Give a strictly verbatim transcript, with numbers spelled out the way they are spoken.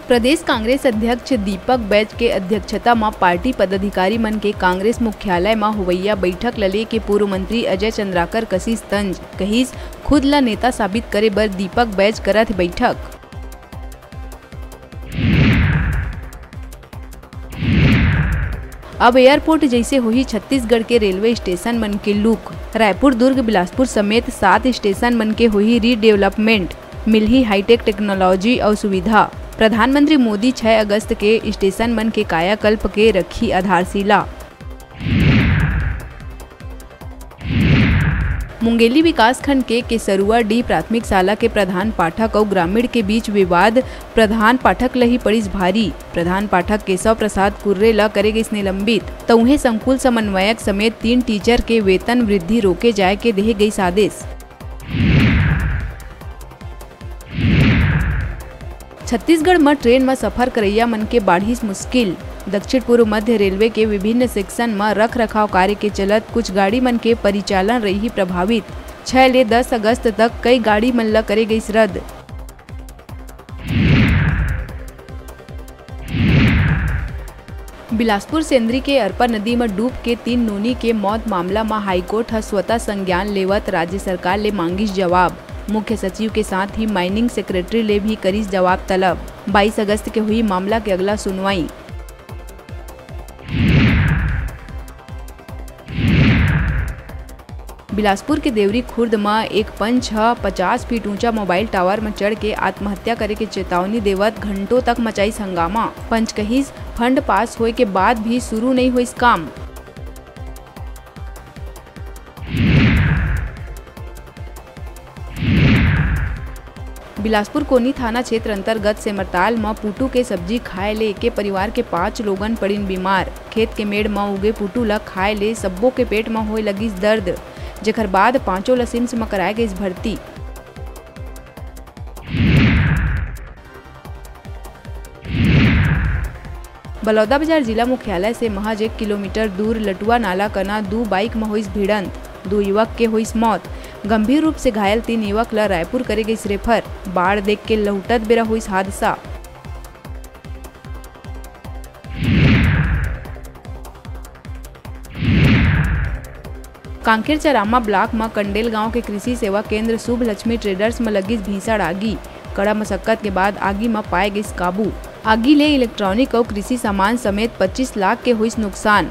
प्रदेश कांग्रेस अध्यक्ष दीपक बैज के अध्यक्षता म पार्टी पदाधिकारी मन के कांग्रेस मुख्यालय म होवइया बइठक ल लेके पूर्व मंत्री अजय चंद्राकर कसिस तंज, कहिस, खुद ल नेता साबित करे बर दीपक बैज करत हे बइठक। अब एयरपोर्ट जइसे होही छत्तीसगढ़ के रेलवे स्टेशन मन के लुक। रायपुर, दुर्ग, बिलासपुर समेत सात स्टेशन मन के होही रीडेवलपमेंट। मिलही हाईटेक टेक्नोलॉजी अउ सुविधा। प्रधानमंत्री मोदी छै अगस्त के स्टेशन मन के कायाकल्प के रखही आधारशिला। मुंगेली विकासखंड के केसरुआ डी प्राथमिक शाला के प्रधान पाठक अउ ग्रामीण के बीच विवाद। प्रधान पाठक ल ही पड़िस भारी। प्रधान पाठक केशव प्रसाद कुर्रे ल करे गइस निलंबित। त उहें संकुल समन्वयक समेत तीन टीचर के वेतन वृद्धि रोके जाय के देहे गइस आदेश। छत्तीसगढ़ म ट्रेन म सफर करइया मन के बाढ़िस मुश्किल। दक्षिण पूर्व मध्य रेलवे के विभिन्न सेक्शन म रख रखाव कार्य के चलत कुछ गाड़ी मन के परिचालन रइही प्रभावित। छै ले दस अगस्त तक कई गाड़ी मन ल करे गइस रद्द। बिलासपुर सेंदरी के अरपा नदी म डूब के तीन नोनी के मौत मामला म हाईकोर्ट ह स्वतः संज्ञान लेवत राज्य सरकार ले मांगिस जवाब। मुख्य सचिव के साथ ही माइनिंग सेक्रेटरी ले भी करिस जवाब तलब। बाईस अगस्त के हुई मामला के अगला सुनवाई। बिलासपुर के देवरी खुर्द म एक पंच ह पचास फीट ऊंचा मोबाइल टावर म चढ़ के आत्महत्या करे के चेतावनी देवत घंटों तक मचाइस हंगामा। पंच कहिस, फंड पास होए के बाद भी शुरू नइ होइस काम। बिलासपुर कोनी थाना क्षेत्र अंतर्गत सेमरताल म पुटू के सब्जी खाए ले एके परिवार के पांच लोगन पड़िन बीमार। खेत के मेड़ म उगे पुटू ल खाए ले सब्बो के पेट म होए लगिस दर्द, जेखर बाद पांचों ल सिम्स म कराए गइस भर्ती। बलौदाबाजार जिला मुख्यालय से महज एक किलोमीटर दूर लटुआ नाला कना दू बाइक म होइस भिड़ंत, दू युवक के होइस मौत। गंभीर रूप से घायल तीन युवक ल रायपुर करे गइस रेफर। बाढ़ देख के लहुटत बेरा होइस हादसा। कांकेर चरामा ब्लॉक म कंडेल गांव के कृषि सेवा केंद्र शुभ लक्ष्मी ट्रेडर्स म लगिस भीषण आगी। कड़ा मशक्कत के बाद आगी म पाए गइस काबू। आगी ले इलेक्ट्रॉनिक अउ कृषि सामान समेत पच्चीस लाख के होइस नुकसान।